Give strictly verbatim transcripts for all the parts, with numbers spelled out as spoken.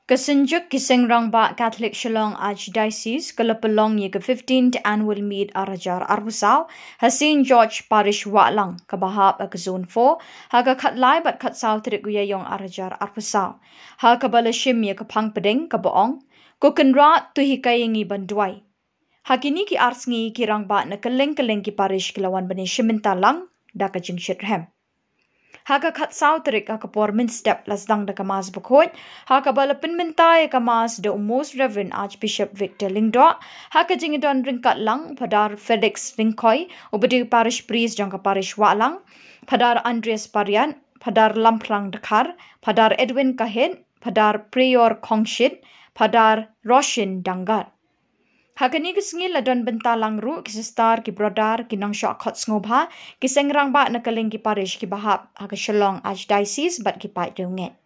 Ka Synjuk ki Seng Rangbah Catholic Shillong Archdiocese ka la pynlong ïa ka fifteenth Annual Meet ar hajar arphew saw ha Saint George Parish Wahlang kaba hap ha ka Zone four ha ka khatlai bad khatsaw tarik u Ïaiong ar hajar arphew saw, ha kaba la shim ïa ka phang pdeng kaba ong, Ko Kynrad, to hikai ïa ngi ban duwai. Ha kine ki ar sngi ki rangbah na kylleng kylleng ki parish ki la wan ban ïashim bynta lang da ka jingshitrhem. Ha ka khatsaw tarik ha ka por mynstep la sdang da ka Mass bakhuid, ha kaba la pynmynta ïa ka Mass da u Most Reverend Archbishop Victor Lyngdoh, ha ka jingdon ryngkat lang Phadar Felix Lyngkhoi, uba dei u Parish Priest jong ka Parish Wahlang, Phadar Andreas Pariat, Phadar Lamphrang Dkhar, Phadar Edwin Kahit, Phadar Prior Khongshit, Phadar Roshin Dangar. Ha kane ka sngi la don bynta lang ruh ki sister, ki brother, ki nongshah khot sngewbha, ki seng rangbah na kylleng ki parish kiba hap ha ka Shillong Archdiocese bad ki paid riewngeit.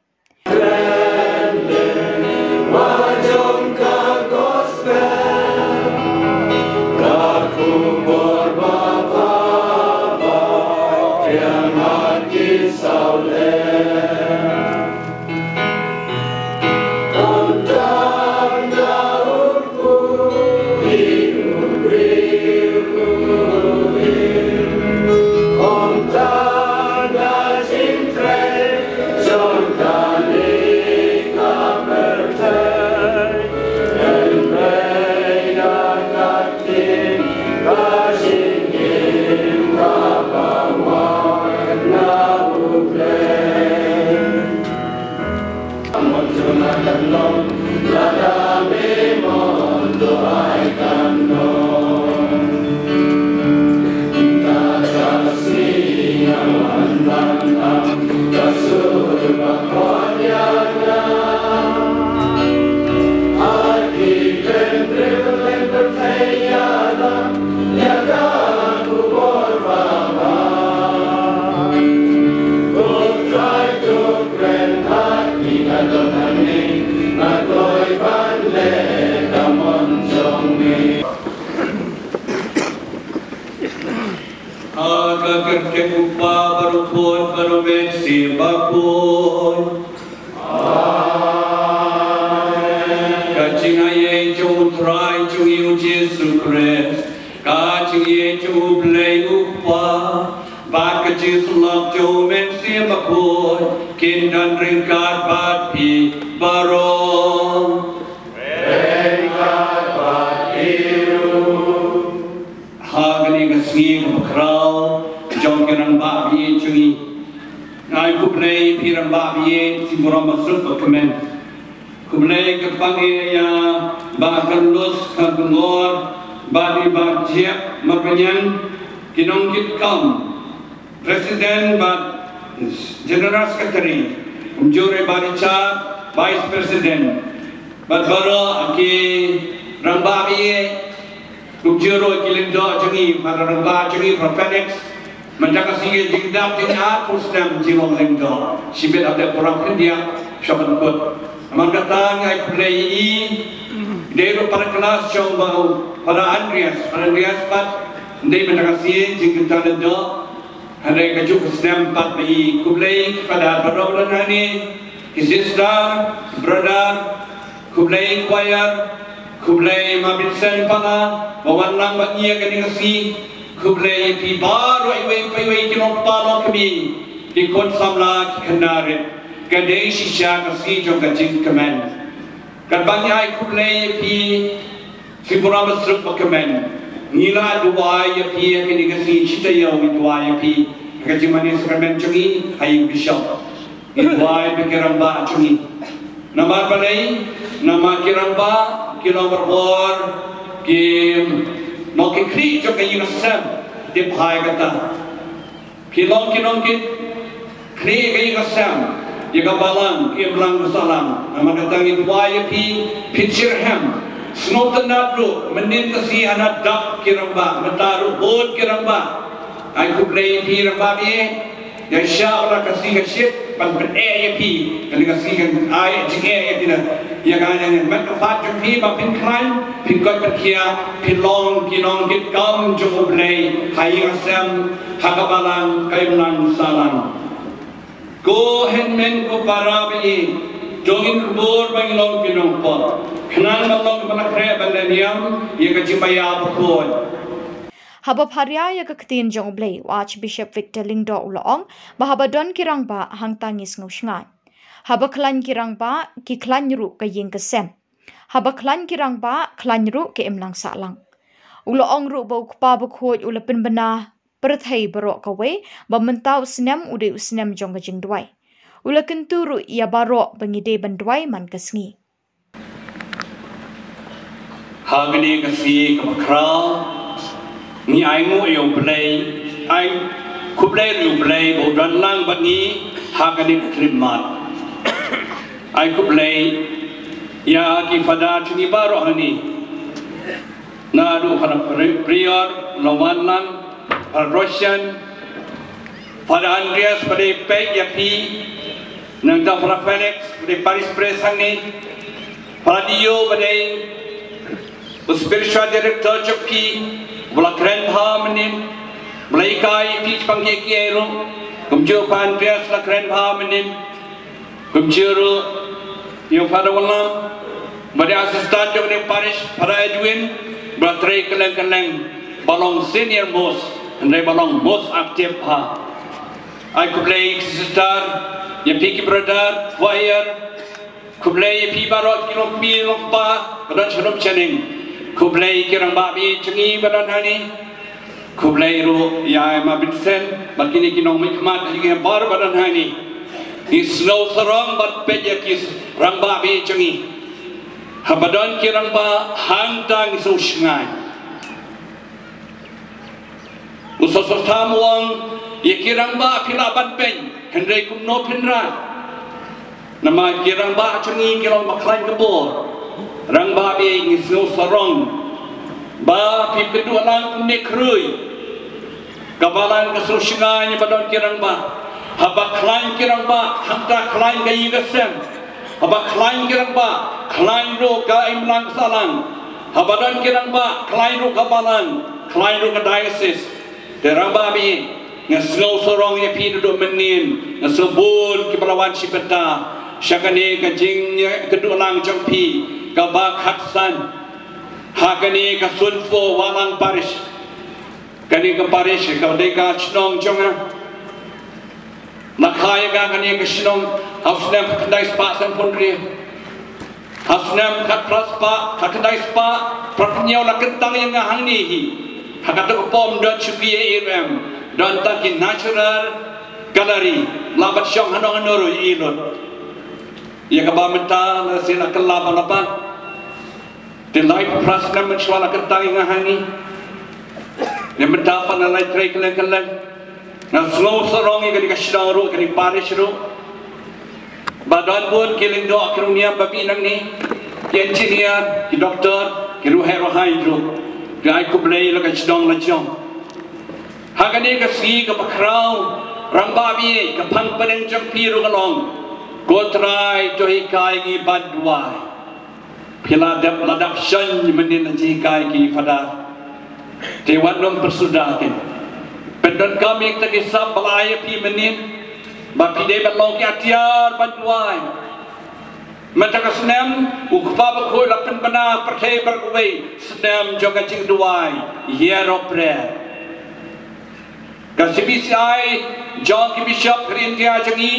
Ha ka kyrteng u Kpa bad u Khun bad u Mynsiem Bakhuid. Ka jingaiei jong u Trai jong ngi u Jisu Khrist, ka jingïeit jong u Blei u Kpa, bad ka jingsyllok jong u Mynsiem Bakhuid kin don ryngkat bad phi baroh. Ha kane ka sngi kaba khraw jong ki rangbah ba ïeit jong ngi, nga ai khublei ïa phi rangbah ba ïeit, shim burom basuk bakmen. Khublei kyrpang ïa Bah Carlos Kharkongor bad i Bah Jep Marbaniang, ki nongkitkam, President bad General Secretary, kumjuh ruh Bah Richard, Vice President, bad baroh ki rangbah ba ïeit, kumjuh ruh ki lyngdoh jong ngi, para rangbah jong ngi, para Felix, mynta ka sngi jingdap jingïaid pyrshah snem jong u lyngdoh. Shibit hapdeng burom khyndiat sha ban kut. Namar kata nga ai khublei ïa i, dei ruh para klas jong u Bah, Father Andreas, Father Andreas pat, dei mynta ka sngi jingkynta lyngdoh. Hynrei kajuh ka snem pat ba i, khublei ki father baroh ba don hangne, ki sister, brother, khublei choir, khublei ma Vincent Pala ba wan lang bad ngi ha kane ka sngi, khublei ïa phi baroh iwei pa iwei ki nongkpa nongkmie, ki khun samla ki khynnah rit. Ka dei shisha ka sngi jong ka jingkmen. Katba ngi ai khublei ïa phi, shim burom basuk bakmen, ngi la duwai ïa phi ha kane ka sngi, shi taïew ngi duwai ïa phi ha ka jingmane sakramen jong ngi ha ïing bishop. Ngi duwai ïa phi ki rangbah jong ngi. Namar balei? Namar ki rangbah ki long barabor ki nongkitkhlieh jong ka ïing ka sem. Tip hai kata. Phi long ki nongkitkhlieh ïa ka ïing ka sem, ïa ka balang, ka imlang ka sahlang. Namar kata ngi duwai ïa phi, phin shitrhem. Sngewtynnat ruh, mynnin ka sngi hana dap ki rangbah, mynta ruh bun ki rangbah. Ai khublei ïa phi rangbah ba ïeit. Ïa sha la ka sngi ka shit, ban pyneh ïa phi, kane ka sngi kan ai jingeh ïa phi na. Ïa ka, ïa ka met ka phad jong phi ba phin khlaiñ, phin koit phin khiah, phin long ki nongkitkam jong U Blei ha ïing ha sem, ha ka balang ka imlang sahlang. Ko hynmen ko para ba ïeit, To ngin kyrpad ba ngin long ki nongpop, khnang ba long ba la khreh ban da niam ïa ka jingbaïa bakhuid. Haba pharia ïa ka ktien jong U Blei, u Archbishop Victor Lyngdoh u la ong ba haba don ki rangbah hangta ngi sngew shngaiñ. Haba khlaiñ ki rangbah, ki khlaiñ ruh ka ïing ka sem. Haba khlaiñ ki rangbah, khlaiñ ruh ka imlang sahlang. U la ong ruh ba U Kpa Bakhuid u la pynbna pyrthei baroh kawei, ba mynta u snem u dei u snem jong ka jingduwai. U la kyntu ruh ïa baroh ba ngi dei ban duwai man ka sngi. Ha kane ka sngi kaba khraw, ngi ai nguh ïa U Blei, ai khublei ïa U Blei ba u don lang bad ngi ha kane ka khyllipmat. Ai khublei ïa ki Father jong ngi baroh hangne. Naduh Father Pri-, Prior, Lawanlang, Father Roshan, Father Andreas, ba dei peit ïa phi, nangta Father Felix, ba dei Parish Priest hangne, Father Dio, ba dei u Spiritual Director jong phi, ba la kren bha mynnin, ba la hikai ïa phi shaphang kiei kiei ruh, kumjuh Father Andreas la kren bha mynnin, kumjuh ruh ïa u Father Wallam, ba dei assistant jong ka parish, Father Edwin, ba la trei kylleng kylleng, ba long senior most, hynrei ba long most active ha. Ai khublei ki sister, ïa phi ki brother, choir, khublei ïa phi baroh ki longkmie longkpa ba don sha lum sha neng. Khublei ki rangbah baieit jong ngi ba don hangne. Khublei ruh ïa i Ma Vincent bad kine ki nongmihkhmat jong ngi baroh ba don hangne. Ngi sngew sarong bad peit ïa ki rangbah baieit jong ngi. Haba don ki rangbah hangta ngi sngew shngaiñ. U Soso Tham u ong, ïa ki rangbah phi lah ban beiñ, hynrei kumno phin rah? Namar ki rangbah jong ngi ki long ba khlaiñ ka bor. Rangbah baieit, ngi sngew sarong ba phi kynduh lang kumne khrui. Ka balang ka sngew shngaiñ ba don ki rangbah. Haba khlaiñ ki rangbah, hangta khlaiñ ka ïing ka sem. Haba khlaiñ ki rangbah, khlaiñ ruh ka imlang sahlang. Haba don ki rangbah, khlaiñ ruh ka balang, khlaiñ ruh ka diocese. Te rangbah baieit, nga sngew sarong ïa phi naduh mynnin, nga sngew bun kiba la wan shi bynta sha kane ka jingïakynduh lang jong phi kaba khatsan ha kane ka Sunpho Wahlang Parish. Kane ka parish ka dei ka shnong jong nga. Nga kha ïa ka kane ka shnong ha u snem khatkhyndai spah sanphew hynriew. Ha u snem khatphra spah, khatkhyndai spah phra hynñiew la kyntang ïa nga hangne hi. Ha kata ka por ym don shuki ïa i ruh em, don tang ki natural gallery, la bat shong hano hano ruh ïa i lut. Ïa kaba mynta la shu la kylla ba la bat. Te lai phra snem mynshuwa la kyntang ïa nga hangne. Te mynta pat nga la trei kylleng kylleng. Nga sngew sarong ïa kane ka shnong ruh, kane ka parish ruh. Ba don bun ki lyngdoh ki nongniam ba mih nangne. Ki engineer, ki doctor, ki ruh heh ruh haiñ ruh. Te ai khublei ïa la ka shnong la jong. Ha kane ka sngi kaba khraw, rangbah baieit, ka phang pdeng jong phi ruh ka long, ko Trai to hikai ngi ban duwai. Phi la dep, la dep shon mynnin la jinghikai ki Father. Te wat nym pyrsuda kin pyndonkam ïa kita ki sap ba la ai ïa phi mynnin, ba phi dei ban long ki atiar ban duwai. Mynta ka snem u Kpa Bakhuid la pynbna pyrthei baroh kawei snem jong ka jingduwai, Year of Prayer. Ka C B C I jong ki bishop ka ri India jong ngi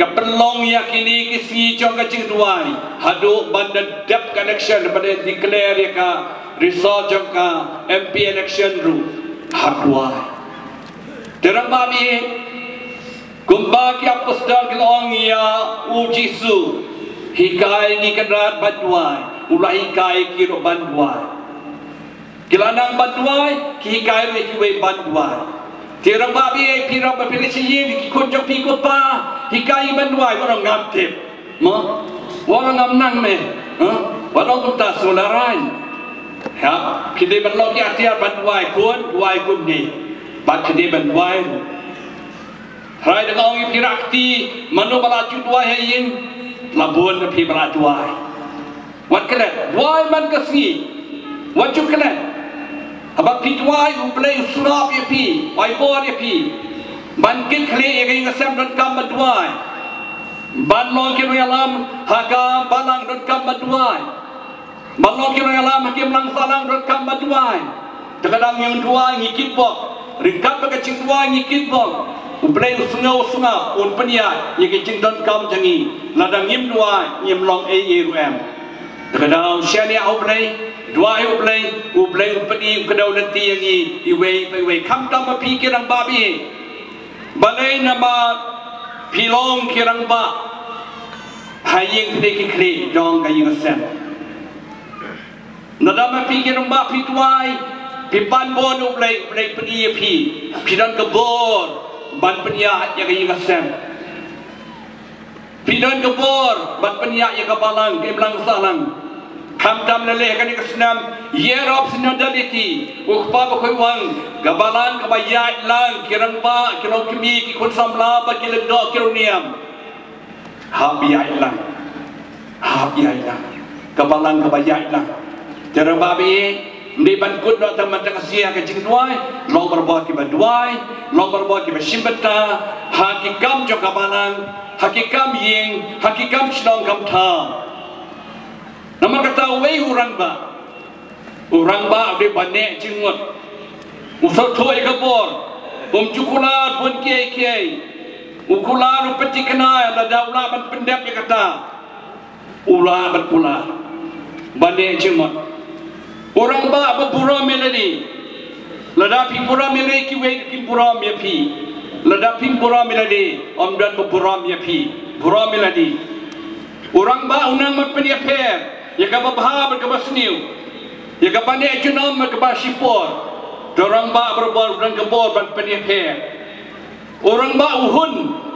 ka pynlong ïa kine ki sngi jong ka jingduwai haduh ban da dep ka election, ban da declare ïa ka result jong ka M P election ruh ha duwai. Te rangbah baieit, kumba ki apostol ki la ong ïa u Jisu, hikai ngi Kynrad ban duwai, u la hikai ki ruh ban duwai. Ki la nang ban duwai, ki hikai ruh ïa kiwei ban duwai. Te rangbah baieit, phi rangbah phi leit sha ïing, ki khun jong phi, ko Pa, hikai ngi ban duwai, wat ong ngam tip. Mo, wat ong ngam nang me. Huh? Wat ong kumta, sngewlaraiñ. Hap, phi dei ban long ki atiar ban duwai, khun, duwai kumne. Bad phi dei ban duwai ruh. Trai da ka ong ïa phi rah kti, mano ba la ju duwai ha ïing, la bun na phi ba la duwai. Wat klet, duwai man ka sngi. Wat ju klet. Haba phi duwai, U Blei u sngap ïa phi, u ai bor ïa phi. Ban kit khlieh ïa ka ïing ka sem donkam ban duwai. Ban long ki nongïalam ha ka balang donkam ban duwai. Ban long ki nongïalam ha ki imlang sahlang donkam ban duwai. Te ka dang ïa duwai ngi kitbok. Ryngkat bad ka jingduwai ngi kitbok. U Blei u sngew u sngap, un pynïaid ïa ki jingdonkam jong ngi. Lada ngim duwai ngim long ei ei ruh em. Te ka dang shaniah ha U Blei, duwai ha U Blei, U Blei un pyni u kdew lynti ïa ngi iwei pa iwei, khamtam ma phi ki rangbah ba ïeit. Balei? Namar phi long ki rangbah ha ïing khlieh ki khlieh jong ka ïing ka sem. Lada ma phi ki rangbah phi duwai, phi pan bor na U Blei, U Blei pyni ïa phi, phi don ka bor ban pynïaid ïa ka ïing ka sem. Phi don ka bor ban pynïaid ïa ka balang, ka imlang sahlang. Khamtam lei lei ha kane ka snem, Year of Synodality, u Kpa Bakhuid u ong, ka balang kaba ïaid lang, ki rangbah, ki longkmie, ki khun samla bad ki lyngdoh, ki riewniam. Hap ïaid lang. Hap ïaid lang. Ka balang kaba ïaid lang. Te rangbah ba ïeit, ym dei ban kut noh tang mynta ka sngi ha ka jingduwai, long barabor kiba duwai, long barabor kiba shim bynta ha ki kam jong ka balang, ha ki kam ïing, ha ki kam shnong kam thaw. Namar kata uwei u rangbah, u rangbah u dei ba neh jingmut. U sngewthuh ïa ka bor, um ju kular bun kiei kiei. U kular, u pynthikna, lada u lah ban pyndep ïa kata, u lah ban kular. Ba neh jingmut. U rangbah ba burom ïa lade. Lada phi burom ïa lade, kiwei kim burom ïa phi. Lada phim burom ïa lade, ym don ba burom ïa phi. Burom ïa lade. U rangbah u nang ban pynïapher ïa kaba bha bad kaba sniew, ïa kaba neh junom bad kaba shipor. Te u rangbah barabor u don ka bor ban pynïapher. U rangbah u hun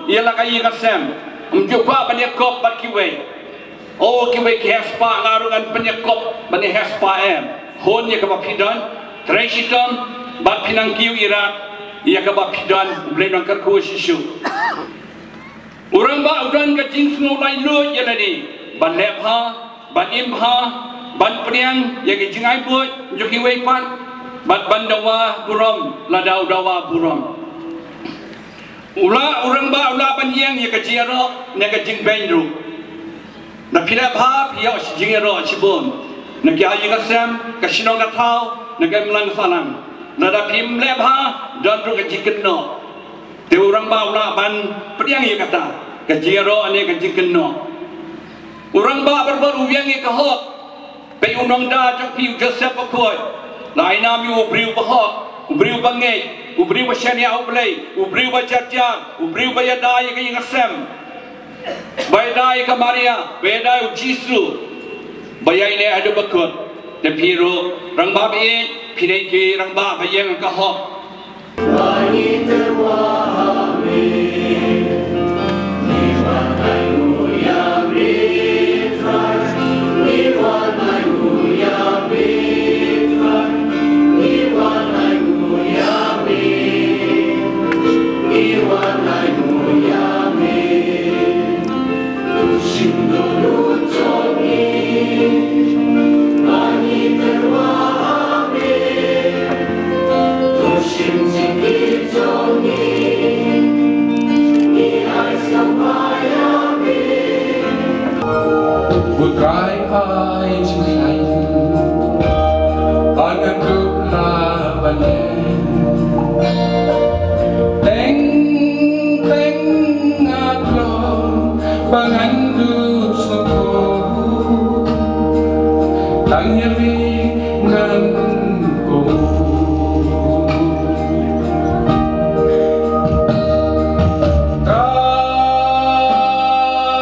ïa la ka ïing ka sem. Ym ju kwah ban ïakop bad kiwei. O kiwei ki heh spah, nga ruh ngan pynïakop ban ïa heh spah em. Hun ïa kaba phi don, trei shitom bad phi nang kiew ïarap ïa kaba phi don. U Blei un nang kyrkhu shisha. U rangbah u don ka jingsngew laitluid ïa lade ban leh bha, ban im bha, ban pdiang ïa ka jingai buit jong kiwei pat, bad ban dawa burom lada u dawa burom. U lah, u rangbah u lah ban ïeng ïa ka jingïaroh ne ka jingbeiñ ruh. Lada phi leh bha phi ïoh jingïaroh shibun na ka ïing ka sem, ka shnong ka thaw, na ka imlang sahlang. Lada phim leh bha, don ruh ka jingkynnoh. Te u rangbah u lah ban pdiang ïa kata ka jingïaroh ne ka jingkynnoh. U rangbah barabor u ïeng ïa ka hok. Peit u nongda jong phi u Joseph Bakhuid. La ai nam ïa u briew ba hok, u briew ba ngeit, u briew ba shaniah ha U Blei, u briew ba jar jar, u briew ba ïada ïa ka ïing ka sem. Ba ïada ïa ka Maria, ba ïada ïa u Jisu. Ba ïaineh haduh ba kut. Te phi ruh rangbah ba ïeit, phi dei ki rangbah ba ïeng ïa ka hok. U Trai ai jingkhlaiñ, ba ngan dup la ban leh. Teng teng nga kloi ba ngan dup sngewthuh. Tang ïa me ngan kohnguh.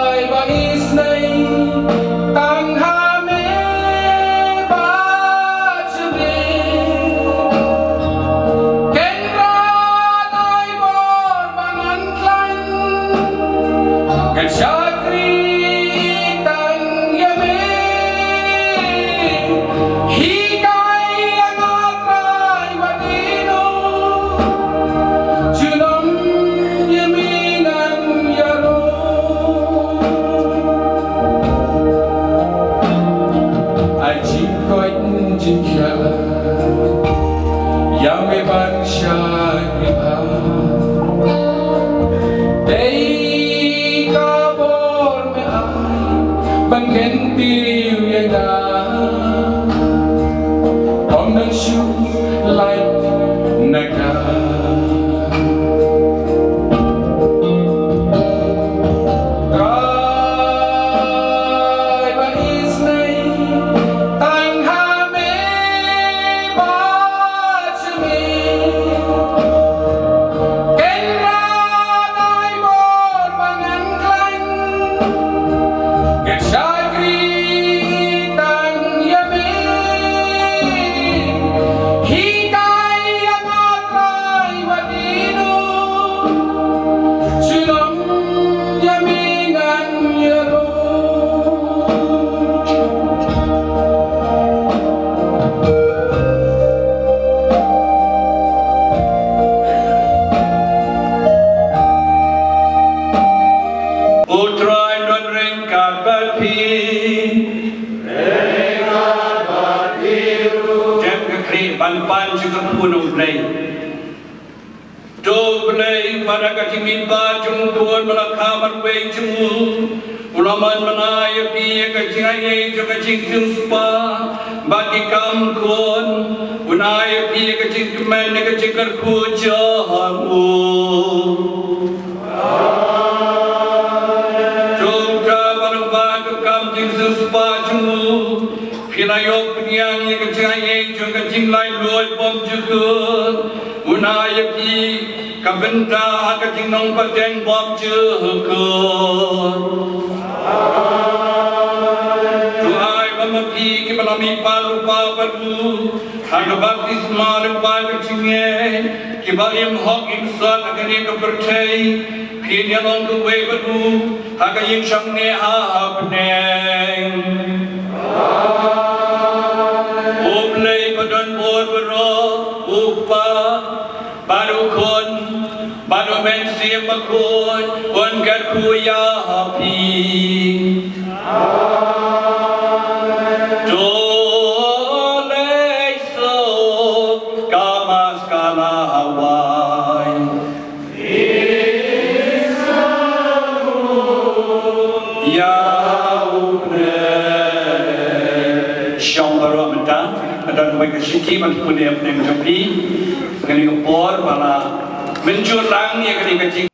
Trai ba isynei, tang ha me ba jylliew. Kynrad ai bor ba ngan khlaiñ, ngan shakri tang ïa me. Hikai ïa nga Trai wat ïehnoh, junom ïa me ngan ïaroh. Ai jingkoit jingkhiah ïa me ban shakri bha. Dei ka bor Pan jong ka khun U Blei. To Blei, ba da ka jingim ba jong u khun ba la kha marwei jong u, u la man bnai ïa phi ïa ka jingaiei jong ka jingsngewspa bad ki kam khun, un ai ïa phi ïa ka jingkmen ïa ka jingkyrkhu jong u. To uta ba la wan ka kam jingsngewspa jong u, phi la ïoh pdiang ïa ka jingaiei jong ka jinglaitluid bymjukut, un ai ïa phi ka bynta ha ka jingnongpateng bymjukut. To ai ba ma phi kiba la mihpat lypa bad u ha ka baptisma lyngba ka jingngeit, kiba im hok im sot ha kane ka pyrthei, phin ïalong kawei bad u ha ka ïingshong neh ha bneng. U Blei ba don bor baroh, u Kpa bad u Khun bad u Mynsiem Bakhuid, un kyrkhu ïa phi. To leit suk, ka Mass ka la wai. Ïa u Blei. Shong baroh mynta, ka don kawei ka shithi ban pule ha pdeng jong phi. Kane ka por ba la mynjur lang ïa kane ka jing.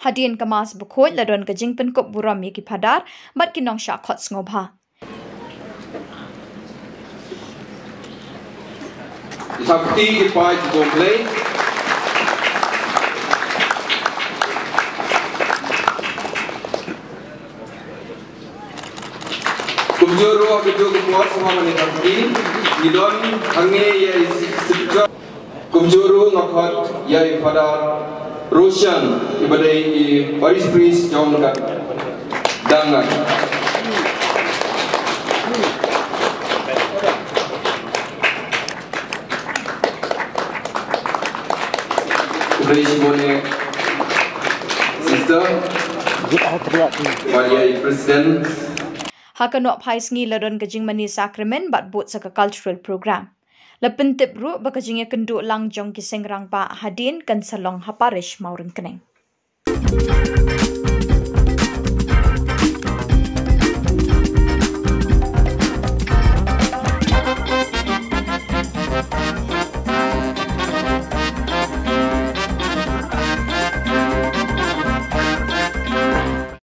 Hadien ka Mass Bakhuid la don ka jingpynkup burom ïa ki phadar bad ki nongshah khot sngewbha. Ki thapti ki paid jong U Blei. Kumjuh ruh ha kajuh ka por shuwa ban ïa thapti, ngi don hangne ïa i sipjor. Kumjuh ruh nga khot ïa i Father Roshan, iba dei i Parish Priest jong ka Dangat. Khublei shibun ïa Sister. Bad ïa i President. Ha ka nohphai sngi la don ka jingmane sakramen bad bud sa ka cultural program. La pyntip ruh ba ka jingïakynduh lang jong ki seng rangbah hadien kan sa long ha parish Mawryngkneng.